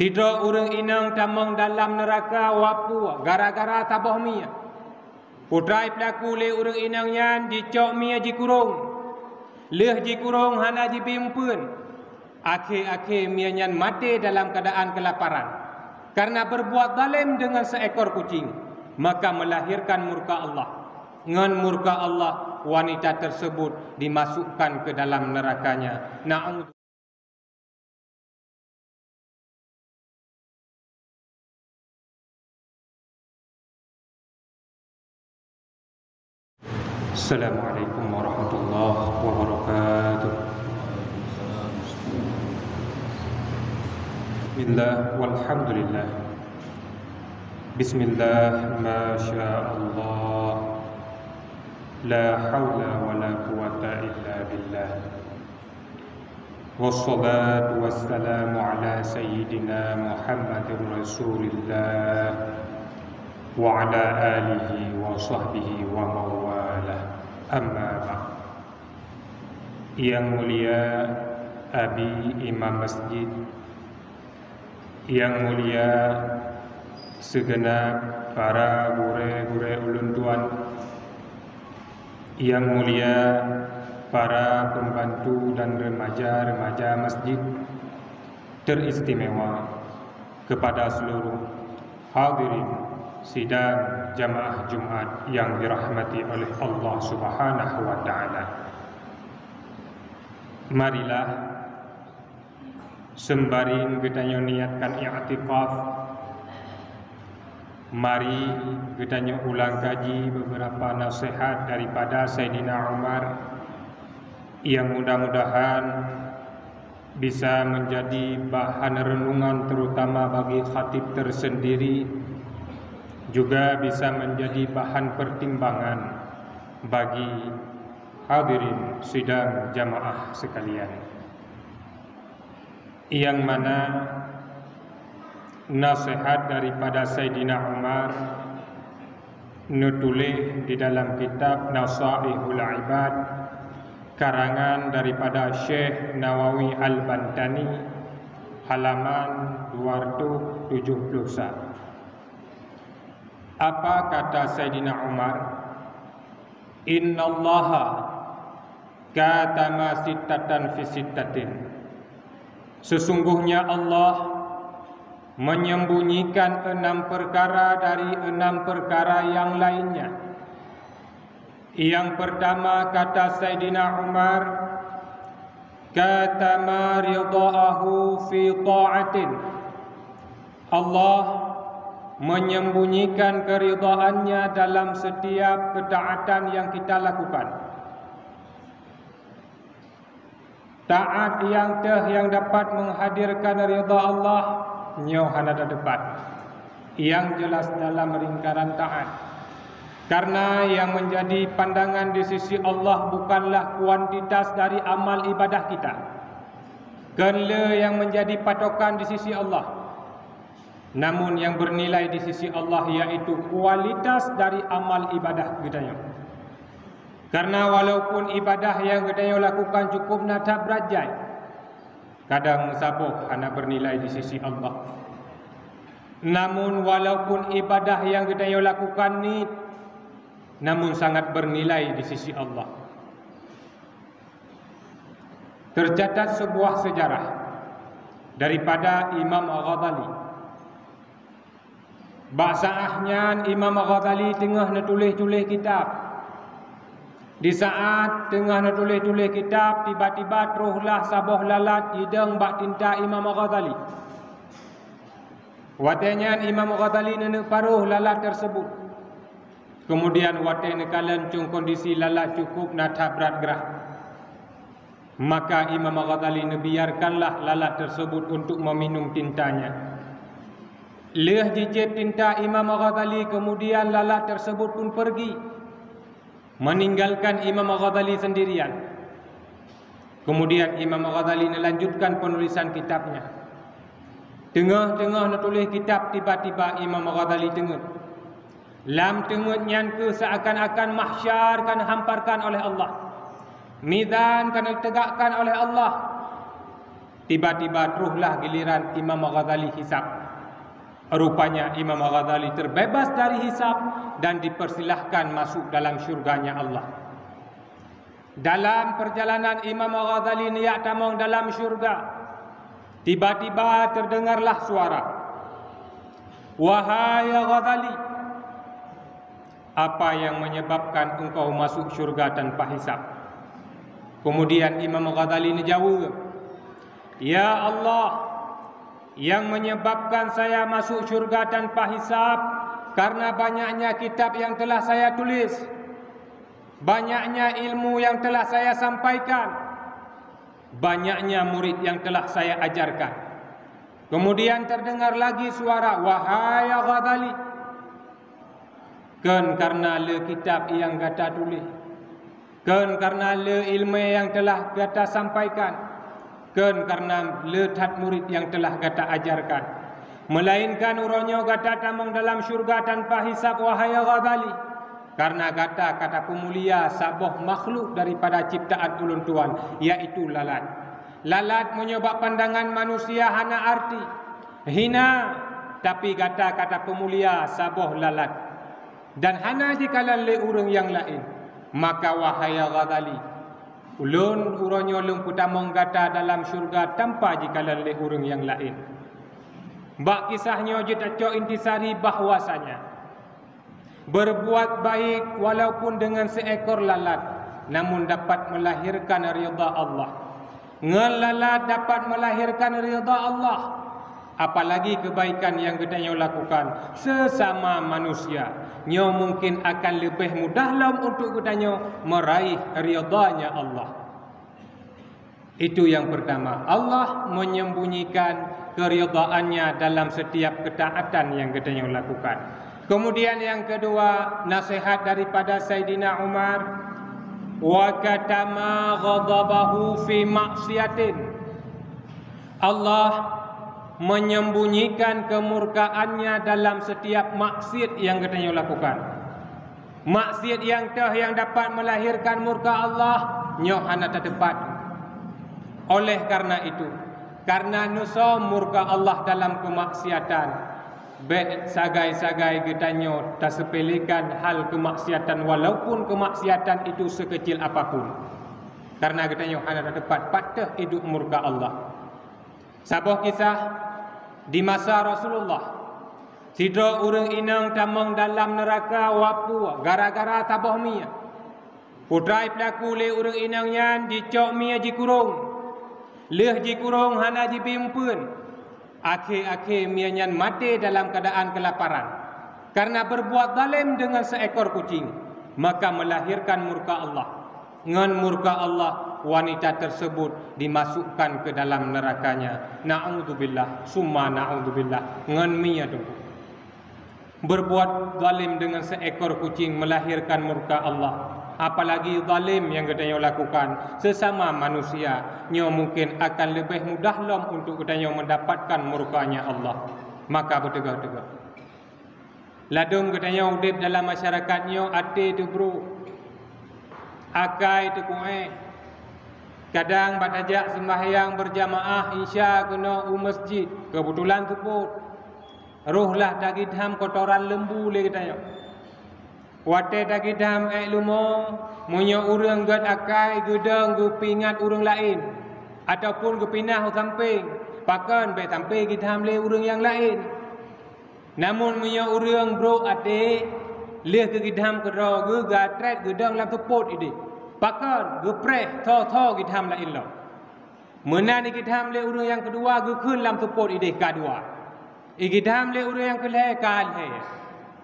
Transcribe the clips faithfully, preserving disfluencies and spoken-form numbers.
Sidroe ureuëng inong tamong dalam neuraka wapue gara-gara saboh mie. Peutrai peulaku lé ureuëng inong nyan jicok mie jikurong. Lheueh jikurong hana jibi eumpeuen. Akhé-akhé mie nyan maté dalam keuadaan keulaparan. Karena berbuat zalim dengan seekor kucing, maka melahirkan murka Allah. Ngon murka Allah, wanita tersebut dimasukkan ke dalam nerakanya. Na'udzu- Assalamualaikum warahmatullahi wabarakatuh. Bismillah, walhamdulillah. Bismillah, masya Allah. La haula wa la quwata illa billah. Wassalatu wassalamu ala sayyidina Muhammadin Rasulillah wa ala alihi wa sahbihi wa mawalah. Amma ba'd. Yang mulia Abi Imam Masjid, yang mulia segenap para gurée-gurée ulôn tuan, yang mulia para pembantu dan remaja-remaja masjid, teristimewa kepada seluruh hadirin sidang jamaah Jumat yang dirahmati oleh Allah Subhanahu wa Ta'ala. Marilah, seumbaring geutanyoe niatkan i'tikaf, mari geutanyoe ulang kaji beberapa nasihat daripada Saidina Umar yang mudah-mudahan bisa menjadi bahan renungan terutama bagi khatib tersendiri, juga bisa menjadi bahan pertimbangan bagi hadirin sidang jamaah sekalian. Yang mana nasihat daripada Saidina Umar neutuléh di dalam kitab Nasaihul Ibad, karangan daripada Syekh Nawawi Al-Bantani, halaman dua ratus tujuh puluh satu. Apa kata Saidina Umar? "Innallaha katama sittatan fi sittatin." Sesungguhnya Allah menyembunyikan enam perkara dari enam perkara yang lainnya. Yang pertama, kata Saidina Umar, "Katama ridhaahu fi ta'atin." Allah menyembunyikan keridhaan-Nya dalam setiap ketaatan yang kita lakukan. Taat nyang teuh nyang dapat menghadirkan ridha Allah, nyoe hana teupat. Nyang jeulaih dalam lingkaran taat. Karena nyang menjadi pandangan di sisi Allah bukanlah kuantitas dari amal ibadah kita. Kon lé nyang menjadi patokan di sisi Allah. Namun nyang bernilai di sisi Allah yaitu kualitas dari amal ibadah geutanyoe. Karena walaupun ibadah nyang geutanyoe lakukan cukup na that brat jai, kadang meusaboh hana bernilai di sisi Allah. Namun walaupun ibadah nyang geutanyoe lakukan niet, namun sangat bernilai di sisi Allah. Tercatat sebuah sejarah daripada Imam Ghazali. Bak saát nyan Imam Ghazali teungoh neutuléh-tuléh kitab. Di saát teungoh neutuléh-tuléh kitab, tiba-tiba trohlah saboh lalat jidong bak tinta Imam Ghazali. Watée nyan Imam Ghazali neuneuk paroh lalat tersebut. Kemudian watée neukalon cong kondisi lalat cukup na that brat grah. Maka Imam Ghazali neubiarkanlah lalat tersebut untuk meminum tintanya. Lheueh jicép tinta Imam Ghazali, kemudian lalat tersebut pun pergi, meninggalkan Imam Ghazali sendirian. Kemudian Imam Ghazali neulanjutkan penulisan kitabnya. Teungoh-teungoh neutuléh kitab, tiba-tiba Imam Ghazali teungeut. Lam teungeut nyan kheueh seuakan-akan mahsyar ka neuhamparkan oleh Allah. Mizan ka neutegakkan oleh Allah. Tiba-tiba trohlah giliran Imam Ghazali hisab. Rupanya Imam Ghazali terbebas dari hisab dan dipersilahkan masuk dalam syurganya Allah. Dalam perjalanan Imam Ghazali neujak tamong dalam syurga, tiba-tiba terdengarlah suara, "Wahai Ghazali, apa yang menyebabkan engkau masuk syurga tanpa hisab?" Kemudian Imam Ghazali neujaweueb, "Ya Allah, yang menyebabkan saya masuk syurga tanpa hisab karena banyaknya kitab yang telah saya tulis, banyaknya ilmu yang telah saya sampaikan, banyaknya murid yang telah saya ajarkan." Kemudian terdengar lagi suara, "Wahai Ghazali, kon karena le kitab nyang gata tuléh, kon karena le iéleumé nyang teulah gata sampaikan, kon karena le that murit nyang teulah gata ajarkan, meulainkan uroe nyoe gata tamong dalam syeuruga tanpa hisab, wahai Ghazali, karena gata ka tapeumulia saboh makhluk daripada ciptaan Ulôn tuan, yaitu lalat. Lalat meunyoe bak pandangan manusia hana arti, hina, tapi gata ka tapeumulia saboh lalat, dan hana jikalon lé ureuëng nyang laén. Maka, wahai Ghazali, Ulôn uroe nyoe Lôn peutamong gata dalam syeuruga tanpa jikalon lé ureuëng nyang laén." Bak kisah nyoe jeuet tacok intisari bahwasanya, berbuat baik walaupun dengan seekor lalat, namun dapat melahirkan ridha Allah. Ngon lalat dapat melahirkan ridha Allah, apalagi kebaikan nyang geutanyoe lakukan sesama manusia. Nyoe mungkin akan leubeh mudah lom untuk geutanyoe meraih ridha-Nya Allah. Itu yang pertama, Allah menyembunyikan keridhaan-Nya dalam setiap ketaatan yang geutanyoe lakukan. Kemudian yang kedua, nasihat daripada Saidina Umar, "Wa katama ghadabahu fi maksiatin." Allah menyembunyikan kemurkaan-Nya dalam setiap maksiat yang geutanyoe lakukan. Maksiat nyang toh nyang dapat melahirkan murka Allah, nyoe hana tateupat. Oleh karena itu, karena neusom murka Allah dalam kemaksiatan, bék sagai-sagai geutanyoe taseupelekan hal kemaksiatan, walaupun kemaksiatan itu sekecil apapun. Karena geutanyoe hana tateupat pat teuh idup murka Allah. Saboh kisah, di masa Rasulullah, sidroe ureuëng inong tamong dalam neuraka wapue gara-gara saboh mie. Putra jipeulaku lé ureuëng inong nyan jicok mie jikurong. Lheueh jikurong hana jibi eumpeuen. Akhé-akhé mie nyan maté dalam keuadaan keulaparan. Karena berbuat zalim dengan seekor kucing, maka melahirkan murka Allah. Ngon murka Allah, wanita tersebut dimasukkan ke dalam nerakanya. Na'udzubillah, summa na'udzubillah. Ngon mie teungku. Berbuat zalim dengan seekor kucing melahirkan murka Allah. Apalagi zalim nyang geutanyoe lakukan sesama manusia, nyoe mungkin akan leubeh mudah lom untuk geutanyoe mendapatkan murkanya Allah. Maka beuteugoh-teugoh. Ladôm geutanyoe udeb dalam masyarakat nyoe até teubrok, akai teukuéh. Kadang bak tajak seumbahyang beurjamaah Isya keunoe u meuseujid, keubeutulan seupôt, roh lah tagidham kotoran leumbu lé geutanyoe. Watée tagidham ék leumo, meunyoe ureuëng gét akai geudong geupeuingat ureuëng laén, ataupun geupinah u sampéng, pakon bék sampé gidham lé ureuëng nyang laén. Namun meunyoe ureuëng brok até, lheueh geugidham keudroe geuh geuatrét geudong lam seupôt idéh, pakon geupreh tho-tho gidham laén lom. Meunan igidham lé ureuëng nyang keudua geukheun lam seupôt idéh ka dua. Igidham lé ureuëng nyang keulhée ka lhée.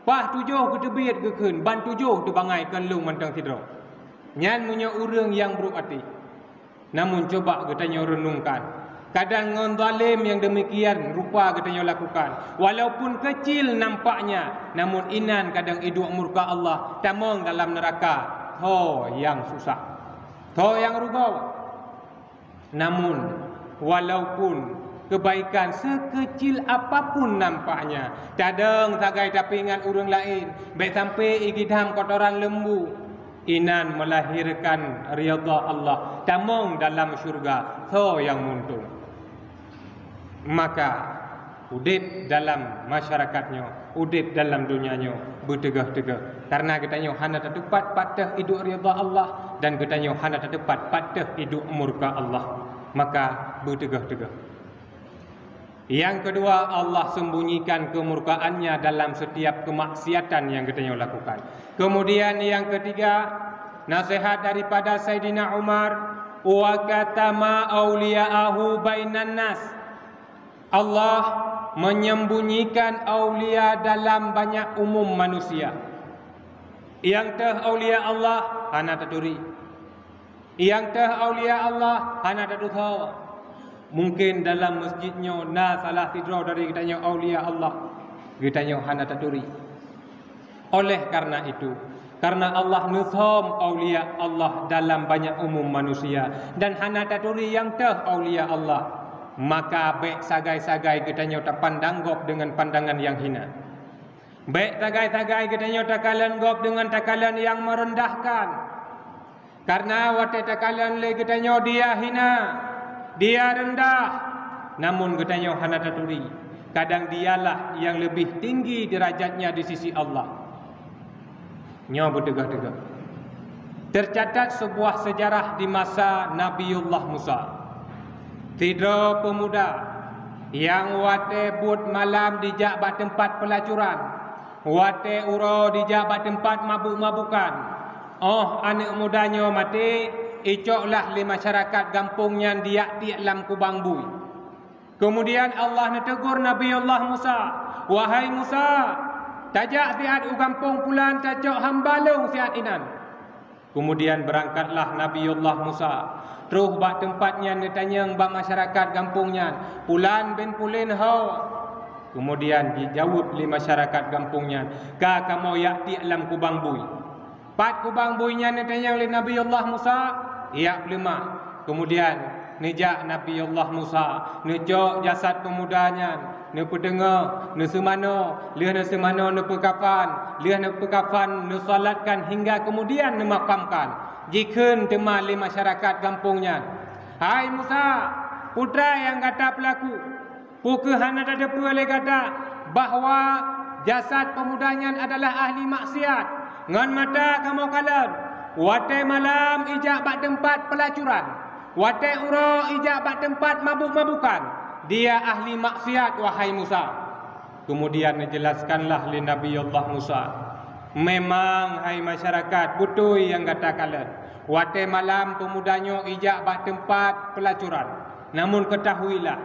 Paih tujoh geuteubiet geukheun ban tujoh teubangai keu lôn mantong sidroe. Nyan meunyoe ureuëng nyang brok até. Namun cuba geutanyoe reunungkan, kadang ngon zalim nyang deumikian rupa geutanyoe lakukan, walaupun keucil nampaknya, namun inan kadang iduek murka Allah tamong dalam neuraka, tho nyang susah, tho nyang rugoe. Namun, walaupun keubaikan seukeucil apapun nampaknya, tadong sagai tapeuingat ureuëng laén, bék sampé igidham kotoran leumbu, inan meulahirkan ridha Allah tamong dalam syeuruga, soe nyang muntông? Maka udeb dalam masyarakat nyoe, udeb dalam donya nyoe beuteugoh-teugoh. Karena geutanyoe hana tateupat pat teuh iduek ridha Allah dan geutanyoe hana tateupat pat teuh iduek murka Allah. Maka beuteugoh-teugoh. Yang kedua, Allah sembunyikan kemurkaan-Nya dalam setiap kemaksiatan yang geutanyoe lakukan. Kemudian yang ketiga, nasihat daripada Saidina Umar, "Wa katama auliya'ahu bainan nas." Allah menyembunyikan aulia dalam banyak umum manusia. Nyang teuh aulia Allah hana taturi. Nyang teuh aulia Allah hana tatusoe. Mungkin dalam masjid nyoe na salah sidroe dari geutanyoe aulia Allah, geutanyoe hana taturi. Oleh karena itu, karena Allah neusöm aulia Allah dalam banyak umum manusia dan hana taturi nyang teuh aulia Allah, maka bék sagai-sagai geutanyoe tapandang gob deungon pandangan nyang hina. Bék sagai-sagai geutanyoe takalon gob deungon takalon nyang meurendahkan. Karena watée takalon lé geutanyoe dia hina, dia rendah, namun geutanyoe hana taturi, kadang dialah nyang leubeh tinggi deurajatnya di sisi Allah. Nyoe beuteugoh-teugoh. Teucatat seubuah seujarah di masa Nabiullah Musa. Sidroe peumuda nyang watée buet malam dijak bak teumpat peulacuran, watée uroe dijak bak teumpat mabuk-mabukan. Óh aneuëk muda nyoe maté, icoklah lé masyarakat gampông nyan dijak tiek lam kubang bui. Keumudian Allah neuteugur Nabiullah Musa, "Wahai Musa, tajak siat u gampông pulan tacok hamba lôn siat inan." Keumudian beurangkatlah Nabiullah Musa, troh bak teumpat nyan neutanyong bak masyarakat gampông nyan, "Pulan bin pulen ho?" Keumudian jijaweueb lé masyarakat gampông nyan, "Ka kamoe jak tiek lam kubang bui." Pat kubang bui nyan neutanyong lé Nabiullah Musa, "Jak peuleumah." Keumudian neujak Nabiullah Musa, neucok jasad peumuda nyan, neupeuteungoh, neuseumanoe, lheueh neuseumanoe neupeukafan, lheueh neupeukafan neusalatkan hingga keumudian neumakamkan. Jikheun teuma lé masyarakat gampông nyan, "Hai Musa, peue treuk nyang gata peulaku? Peu kheueh hana tateupeue lé gata bahwa jasad peumuda nyan adalah ahli maksiat? Ngon mata kamoe kalon, watée malam ijak bak teumpat peulacuran, watée uroe ijak bak teumpat mabuk-mabukan. Dia ahli maksiat, wahai Musa." Keumudian neujelaskanlah lé Nabiullah Musa, "Memang, hai masyarakat, beutôi nyang gata kalon. Watée malam peumuda nyoe ijak bak teumpat peulacuran. Namun keutahuilah,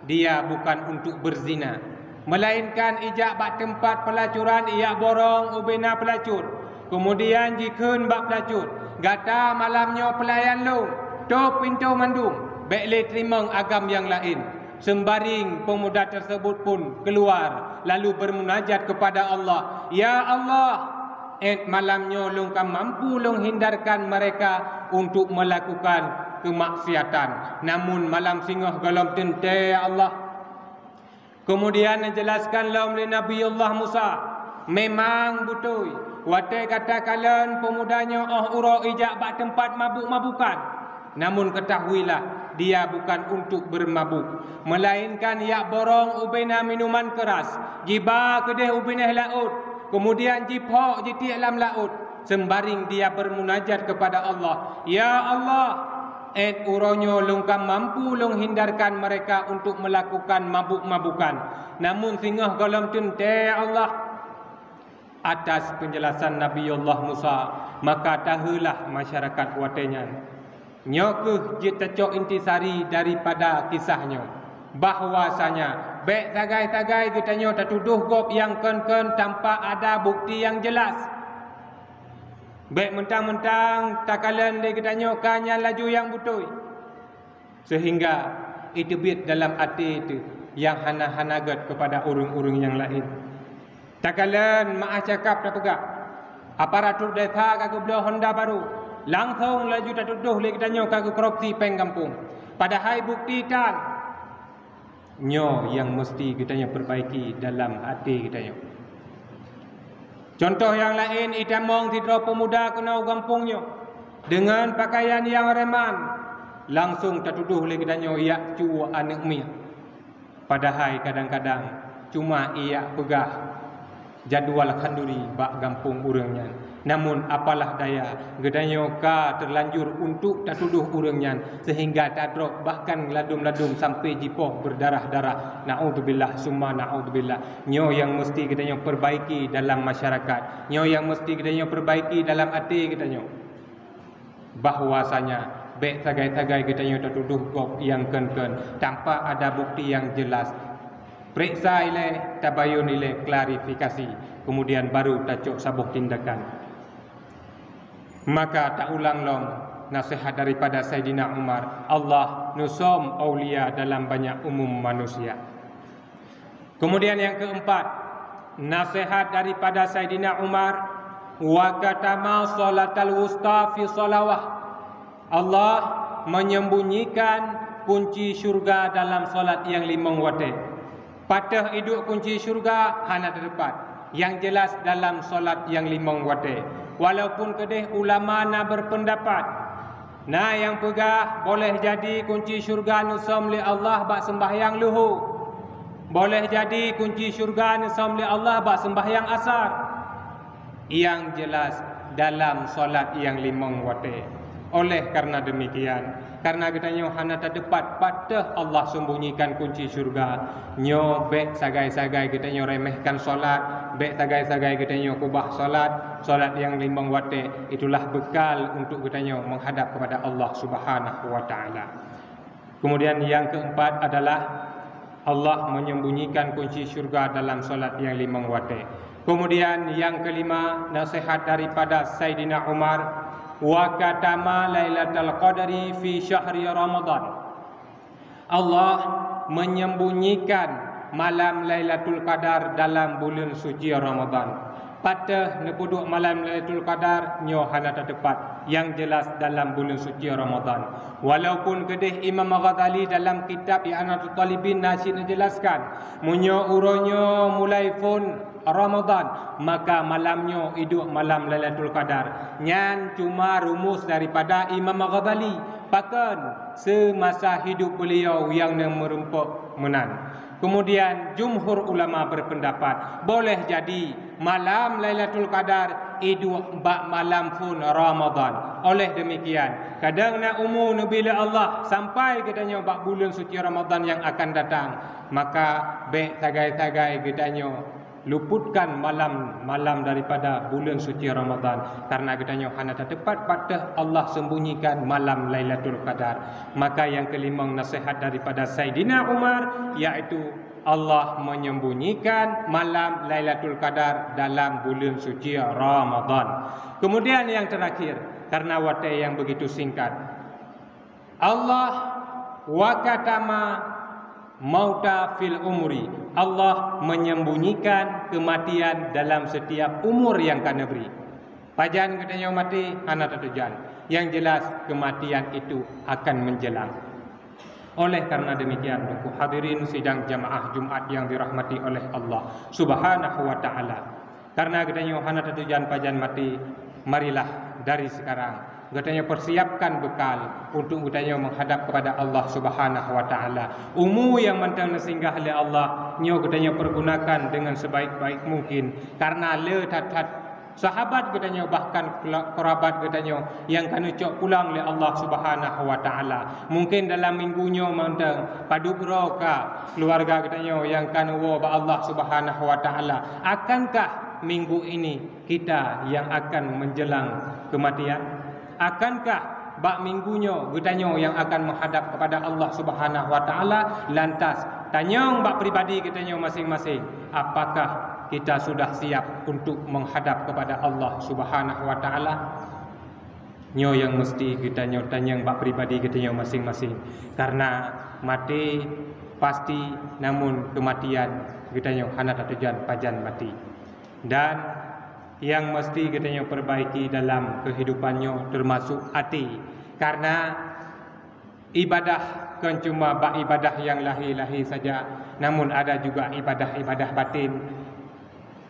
dia bukan untuk beuzina, meulainkan ijak bak teumpat peulacuran ijak borong ubena peulacur, keumudian jikheun bak peulacur, 'Gata malam nyoe peulayan lôn, tôb pintoe mandum, bék lé teurimong agam nyang laén.'" Seumbareng peumuda teuseubut pun keuluwa lalu beurmunajat keupada Allah, "Ya Allah, 'et malam nyoe lôn ka mampu lôn hindarkan meureka untuk meulakukan keumaksiatan, namun malam singoh gohlom teuntée, ya Allah." Keumudian neujelaskan lom lé Nabiullah Musa, "Memang beutôi, watée gata kalon peumuda nyoe óh uroe ijak bak teumpat mabuk-mabukan. Namun keutahuilah, dia bukan untuk beurmabuk, meulainkan jak borong ubena minuman keuras, jiba keudeh u binéh laôt, keumudian jiphok jitiek lam laôt, seumbareng dia beurmunajat keupada Allah, 'Ya Allah, 'et uroe nyoe lôn ka mampu lôn hindarkan meureka untuk meulakukan mabuk-mabukan, namun singoh gohlom teuntée, ya Allah.'" Atas peunjelasan Nabiullah Musa, maka taheulah masyarakat watée nyan. Nyoe kheueh jeuet tacok intisari daripada kisah nyoe, bahwasanya bék sagai-sagai geutanyoe tatudôh gob nyang kon-kon tanpa ada bukeuti nyang jeulaih. Bék meuntang-meuntang takalon lé geutanyoe ka nyan laju nyang beutôi, seuhingga iteubiet dalam até teuh nyang hana-hana gét keupada ureuëng-ureuëng nyang laén. Takalon meu'ah cakap tapeugah, aparatur desa ka geubloe honda barô, langsong laju tatudôh lé geutanyoe ka geukorupsi péng gampông, padahai bukeuti tan. Nyoe nyang meuseuti geutanyoe peubaiki dalam até geutanyoe. Cuntoh nyang laén, itamong sidroe peumuda keunoe u gampông nyoe deungon peukayan nyang reman, langsong tatudôh lé geutanyoe jak cue aneuëk miet. Padahai kadang-kadang cuma ijak peugah jadwal khanduri bak gampông ureuëng nyan. Namun apalah daya, geutanyoe ka terlanjur untuk tatuduh ureuëng nyan sehingga tadrop bahkan ladum-ladum sampai jipoh berdarah-darah. Naudzubillah summa naudzubillah. Nyoe nyang mesti geutanyoe perbaiki dalam masyarakat. Nyoe nyang mesti geutanyoe perbaiki dalam até geutanyoe. Bahwasanya bék sagai-sagai geutanyoe tatuduh gob nyang kheun-kheun tanpa ada bukti nyang jelas. Pereksa ilée, tabayun ilée, klarifikasi, kemudian baru tacok saboh tindakan. Maka taulang lom nasihat daripada Saidina Umar, Allah neusom aulia dalam banyak umum manusia. Kemudian yang keempat, nasihat daripada Saidina Umar, "Wa katama salatal wusta fi salawah." Allah menyembunyikan kunci syurga dalam salat yang limong watée. Patéh iduek kunci syurga hana teupat. Yang jelas dalam salat yang limong watée. Walaupun keudeh ulama na berpendapat, na nyang peugah boleh jadi kunci syurga neusom lé Allah bak sembahyang luhu. Boleh jadi kunci syurga neusom lé Allah bak sembahyang asar. Nyang jelas dalam salat nyang limong watée. Oleh karena demikian, karena geutanyoe hana tateupat patéh Allah sembunyikan kunci syurga, nyoe bék sagai-sagai geutanyoe remehkan salat, bék sagai-sagai geutanyoe keubah salat, salat nyang limong watée itulah bekal untuk geutanyoe menghadap kepada Allah Subhanahu wa Ta'ala. Kemudian yang keempat adalah Allah menyembunyikan kunci syurga dalam salat nyang limong watée. Kemudian yang kelima, nasihat daripada Saidina Umar, "Wa katama Lailatul Qadri fi syahri Ramadan." Allah menyembunyikan malam Lailatul Qadar dalam buleuen suci Ramadan. Patéh neupeuduek malam Lailatul Qadar nyoe hana tateupat, nyang jelas dalam buleuen suci Ramadan. Walaupun keudeh Imam Ghazali dalam kitab I'anatut Talibin na cit neujelaskan, meunyoe uroe nyoe mulai phon Ramadan, maka malam nyoe iduek malam Lailatul Qadar. Nyan cuma rumus daripada Imam Ghazali. Pakon? Seumasa hidup beuliau nyang na meurumpok meunan. Kemudian jumhur ulama berpendapat, boleh jadi malam Lailatul Qadar iduek bak malam phon Ramadan. Oleh demikian, kadang na umu neubi lé Allah sampai geutanyoe bak buleuen suci Ramadan nyang akan datang, maka bék sagai-sagai geutanyoe luputkan malam-malam daripada buleuen suci Ramadan, karena geutanyoe hana tateupat patéh Allah sembunyikan malam Lailatul Qadar. Maka yang kelimong nasihat daripada Saidina Umar, yaitu Allah menyembunyikan malam Lailatul Qadar dalam buleuen suci Ramadan. Kemudian yang terakhir, karena watée yang begitu singkat, Allah wa katama mauta fil umri. Allah menyembunyikan kematian dalam setiap umur yang ka neubri. Pajan geutanyoe maté hana tatujan. Yang jelas kematian itu akan menjelang. Oleh karena demikian, Teungku hadirin sidang jamaah Jumat yang dirahmati oleh Allah Subhanahu wa Ta'ala, karena geutanyoe hana tatujan pajan maté, marilah dari sekarang geutanyoe persiapkan bekal untuk geutanyoe menghadap kepada Allah Subhanahu wa Ta'ala. Umu yang mantong neusinggah lé Allah, nyoe geutanyoe pergunakan dengan sebaik-baik mungkin, karena le that-that sahabat geutanyoe, bahkan kela-, kerabat geutanyoe nyang ka neucok pulang lé Allah Subhanahu wa Ta'ala. Mungkin dalam minggu nyoe mantong padub droe ka keluarga geutanyoe nyang ka neuwoe bak Allah Subhanahu wa Ta'ala. Akankah minggu ini kita yang akan menjelang kematian? Akankah bak minggu nyoe geutanyoe nyang akan menghadap kepada Allah Subhanahu wa Ta'ala? Lantas, tanyong bak pribadi geutanyoe masing-masing, apakah kita sudah siap untuk menghadap kepada Allah Subhanahu wa Ta'ala? Nyoe nyang mesti geutanyoe tanyong bak pribadi geutanyoe masing-masing. Karena maté pasti, namun kematian geutanyoe hana tatujan pajan maté. Dan nyang mesti geutanyoe perbaiki dalam kehidupan nyoe termasuk até. Karena ibadah kon cuma bak ibadah nyang lahé-lahé saja, namun ada juga ibadah-ibadah batin.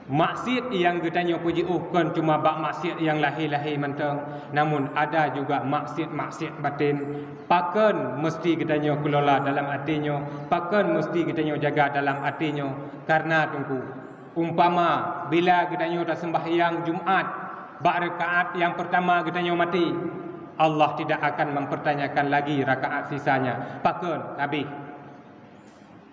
Maksiat nyang geutanyoe peujiôh kon cuma bak maksiat nyang lahé-lahé mantong, namun ada juga maksiat-maksiat batin. Pakon meusti geutanyoe keulola dalam até nyoe? Pakon meusti geutanyoe jaga dalam até nyoe? Karena Teungku, umpama bila geutanyoe taseumbahyang Jumat, bak rakaat nyang peurtama geutanyoe maté, Allah tidak akan mempertanyakan lagi rakaat sisanya. Pakon? Habéh.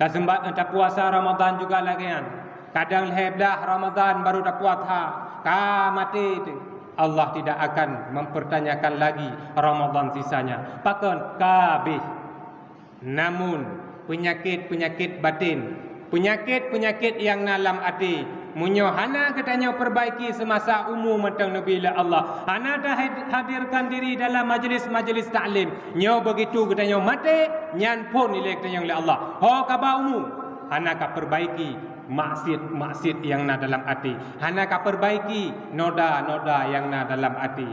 Taseumba-, tapuasa Ramadan juga lagée nyan. Kadang lhée blaih Ramadan baru tapuasa, ka maté teuh. Allah tidak akan mempertanyakan lagi Ramadan sisanya. Pakon? Ka habéh. Namun, peunyakét-peunyakét batin, peunyakét-peunyakét nyang na lam até, meunyoe hana geutanyoe peurbaiki seumasa umu mantong neubri lé Allah, hana tahadirkan diri dalam majlis-majlis taklim, nyoe begitu geutanyoe maté, nyan phon ilée geutanyoe lé Allah. Ho ka ba umu, hana ka peurbaiki maksiat-maksiat nyang na dalam até, hana ka peurbaiki noda-noda nyang na dalam até.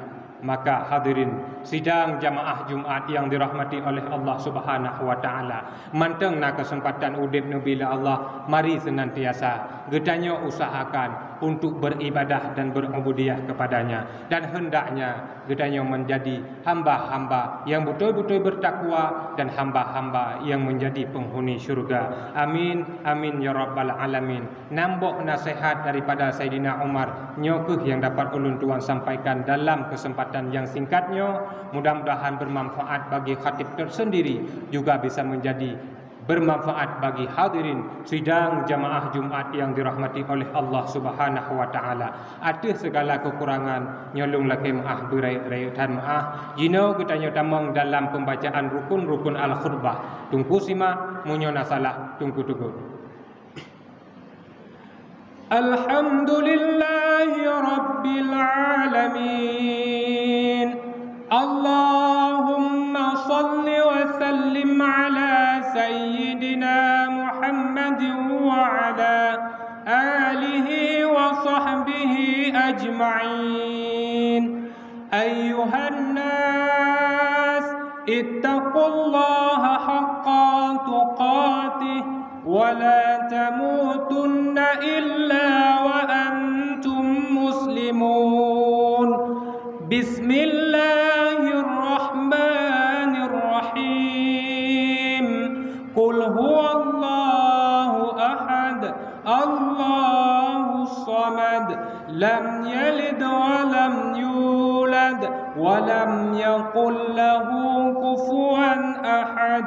Maka hadirin sidang jamaah Jumat nyang dirahmati oleh Allah Subhanahu wa Taala, mantong na keuseumpatan udeb neubri lé Allah, mari seunantiasa geutanyoe usahakan untuk beribadah dan berubudiyah kepada-Nya, dan hendaknya geutanyoe menjadi hamba-hamba nyang beutôi-beutôi bertakwa dan hamba-hamba nyang menjadi penghuni syurga. Amin, amin ya rabbal alamin. Nambok naseuhat daripada Saidina Umar, nyoe kheueh nyang dapat ulôn tuan sampaikan dalam keuseumpatan nyang singkat nyoe. Mudah-mudahan beumanfaat bagi khatib tersendiri, juga bisa menjadi beumanfaat bagi hadirin sidang jamaah Jumat nyang dirahmati oleh Allah Subhanahu wa Taala. Ateueh sigala keukurangan, nyoe lôn lakée meuáh, beurayeuk-rayeuk that meuáh. Jinoe geutanyoe tamong dalam pembacaan rukun-rukun al-khutbah. Teungku simak, meunyoe na salah, Teungku teugôt. الحمد لله رب العالمين. اللهم صل وسلم على سيدنا محمد وعلى آله وصحبه أجمعين. أيها الناس، اتقوا الله حق تقاته ولا تموتن إلا وأنتم مسلمون. بسم الله الرحمن الرحيم. قل هو الله أحد، الله الصمد، لم يلد ولم يولد، ولم يكن له كفوا أحد.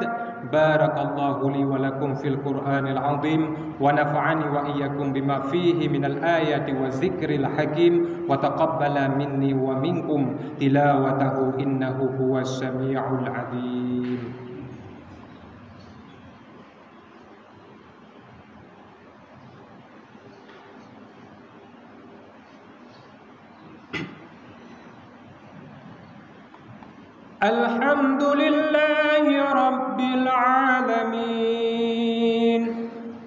بارك الله لي ولكم في القرآن العظيم، ونفعني وإياكم بما فيه من الآيات والذكر الحكيم، وتقبل مني ومنكم تلاوته، إنه هو السميع العليم. الحمد لله رب العالمين.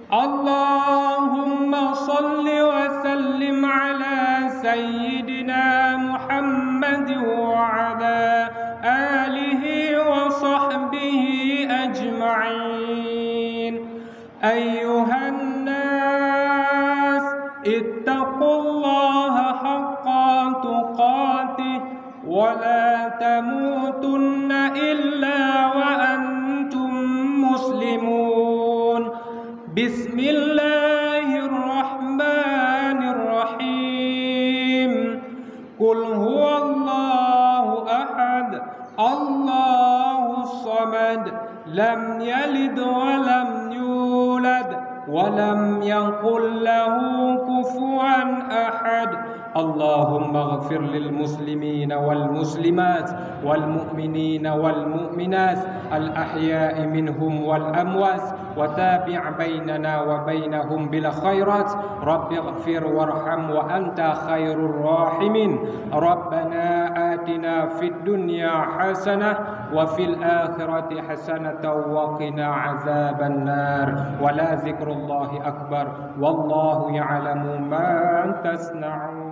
اللهم صل وسلم على سيدنا محمد وعلى آله وصحبه أجمعين. أيها الناس، اتقوا الله حق تقاته ولا تموتن إلا وأنتم مسلمون. بسم الله الرحمن الرحيم. قل هو الله أحد، الله الصمد، لم يلد ولم يولد، ولم يكن له كفوا أحد. اللهم اغفر للمسلمين والمسلمات والمؤمنين والمؤمنات الأحياء منهم والأموات، وتابع بيننا وبينهم بالخيرات. رب اغفر وارحم وأنت خير الراحمين. ربنا آتنا في الدنيا حسنة وفي الآخرة حسنة وقنا عذاب النار. ولذكر الله أكبر. والله يعلم ما تصنعون.